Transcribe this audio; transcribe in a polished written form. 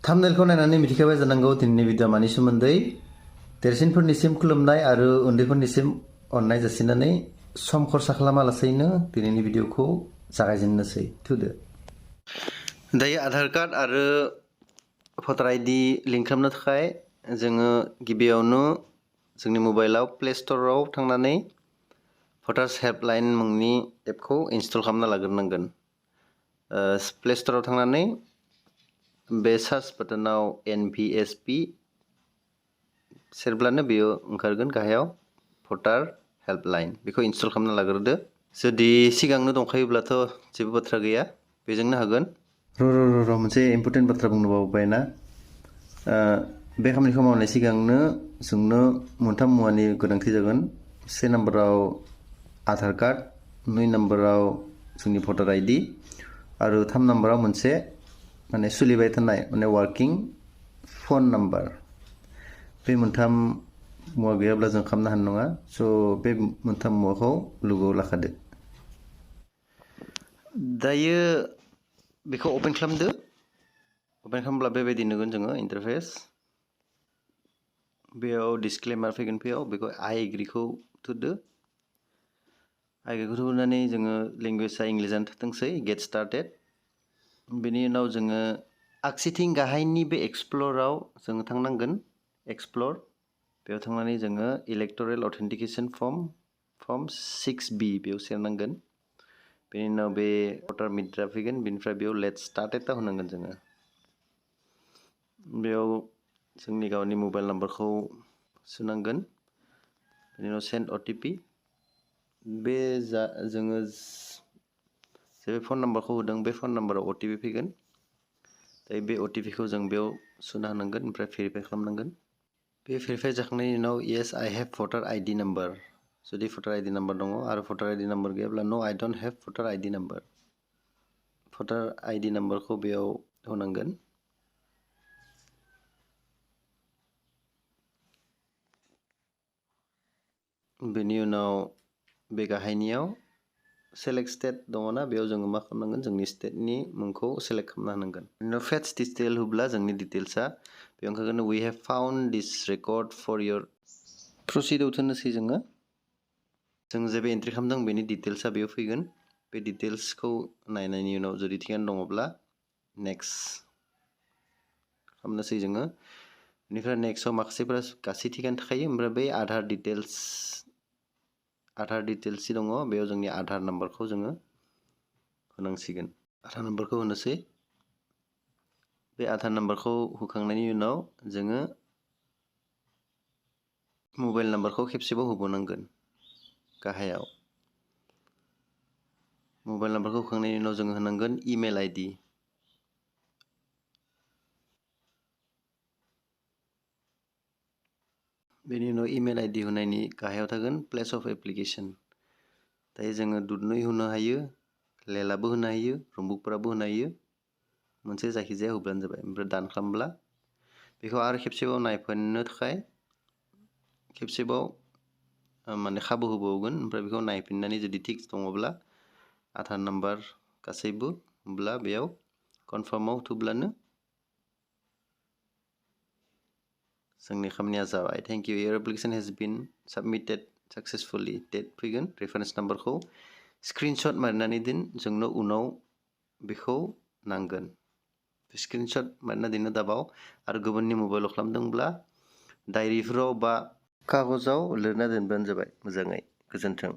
थाम्बनेलखौ नायनानै मिथिखाबाय जानांगौ दिनैनि भिडिअ मानि सोमोन्दै देरसिनफोरनिसिम खुलुमनाय आरो उन्दैफोरनिसिम अननाय जासिनानै सम खरसा खालामालासैनो दिनैनि भिडिअखौ जागायजेननोसै थुदो। दायो आधार कार्ड आरो भटार आइडि लिंक खालामनो थाखाय जोङो गिबियावनो जोंनि मबाइलाव प्ले स्ट'राव थांनानै भटार्स हेल्पलाइन मुंनि एपखौ इनस्टल खालामना लाग्रोनांगोन। प्ले स्ट'राव थांनानै बे सार्च बाटनाव NVSP सेरब्लानो बेयो ओंखारगोन गाहायाव भटार हेल्पलाइन बेखौ इनस्टल खालामना लाग्रोदो। जुदि सिगांनो दंखायोब्लाथ' जेबो बाथ्रा गैया बेजोंनो हागोन। र' मोनसे इम्पर्टेन्ट बाथ्रा बुंनो बावबाय ना। बे खामानिखौ मावनाय सिगांनो जोंनो मोनथाम मुवानि गोनांथि जागोन। से नाम्बाराव आधार कार्ड, 2 नाम्बाराव जोंनि भटार आइडि आरो 3 नाम्बाराव मोनसे माने सोलिबाय थानाय माने वार्किं फन नाम्बार। बे मोनथाम मुवा गैयाब्ला जों खालामनो हानाय नङा। स' बे मोनथाम मुवाखौ लोगोआव लाखादो। दायो बेखौ अपेन खालामदो। अपेन खालामब्ला बेबायदि नुगोन जोङो इन्टारफेस। बेयाव डिसक्लेमार फैगोन बेखौ आइ एग्रिखौ थुदो। आइ एग्रिखौ थुनानै जोङो लेंगुवेजआ इंलिसानो थाथोंसै गेट स्टार्टेड। बेनि उनाव जोङो आगसिथिं गाहायनि बे एक्सप्लराव जोङो थांनांगोन। एक्सप्लर बेयाव थांनानै जोङो इलेक्टरेल अथेन्टिकेसन फर्म 6B बेयाव सेरनांगोन। बेनि उनाव बे भटार मिट्रा फैगोन। बेनिफ्राय बेयाव लेट्स स्टार्टेडआव होनांगोन जोङो। बेयाव जोंनि गावनि मबाइल नाम्बारखौ सोनांगोन। बेनि उनाव सेन्ड OTP। बे जोङो जे फन नाम्बारखौ होदों बे फन नाम्बाराव OTP फैगोन। दायो बे OTPखौ जों बेयाव सोना होनांगोन ओमफ्राय भेरिफाइ खालामनांगोन। बे भेरिफाइ जाखांनायनि उनाव येस आइ हेभ भटार आइडि नाम्बार। जुदि भटार आइडि नाम्बार दङ आरो भटार आइडि नाम्बार गैयाब्ला नो आइ डोन्ट हेभ भटार आइडि नाम्बार। भटार आइडि नाम्बारखौ बेयाव होनांगोन। बेनि उनाव बे गाहायनियाव सेलेक्ट स्टेट दङना बेयाव जोङो मा खालामनांगोन जोंनि स्टेटनि मुंखौ सेलेक्ट खालामना होनांगोन। उनाव फेट्स डिटेल होब्ला जोंनि डिटेल्सआ बेयाव ओंखारगोन we have found this record for your प्रसिडआव थोनोसै जोङो। जों जे बे एन्ट्रि खालामदों बेनि डिटेल्सआ बेयाव फैगोन। बे डिटेल्सखौ नायनायनि उनाव जुदि थिगानो दङब्ला नेक्स्ट खालामनोसै जोङो। बेनिफ्राय नेक्स्टआव माखासेफोरा गासै थिगानो थाखायो। ओमफ्राय बै आधार डिटेल्स जि दङ बेयाव जोंनि आधार नाम्बारखौ जोङो होनांसिगोन। आधार नाम्बारखौ होनोसै। बे आधार नाम्बारखौ होखांनायनि उनाव जोङो मबाइल नाम्बारखौ खेबसेबाव होबावनांगोन गाहायाव। मबाइल नाम्बारखौ होखांनायनि उनाव जोङो होनांगोन इमेल आइडि। बेनि उनाव इमेल आइडि होनायनि गाहायाव थागोन प्लेस अफ एप्लिकेसन। दायो जोङो दुधनৈ होनो हायो, लेलाबो होनो हायो, रम्बुकफोराबो होनो हायो। मोनसे जायखिजाया होब्लानो जाबाय। ओमफ्राय दान खालामब्ला बेखौ आरो खेबसेबाव नायफिननो थाखाय खेबसेबाव माने खाबु होबावगोन। ओमफ्राय बेखौ नायफिननानै जुदि थिग दङब्ला आधार नाम्बार गासैबो होमब्ला बेयाव कनफार्माव थुब्लानो जोंनि खामानिया जाबाय। Thank you your application has been submitted successfully date फैगोन। रेफारेन्स नाम्बारखौ स्क्रिनशट मारिनानै दोन। जोंनो उनाव बेखौ नांगोन। स्क्रिनशट मारिना दोननो दाबाव आरो गुबुननि मबाइलाव खालामदोंब्ला डायरिफोराव बा कागजाव लिरना दोनबानो जाबाय मोजाङै। गोजोन्थों।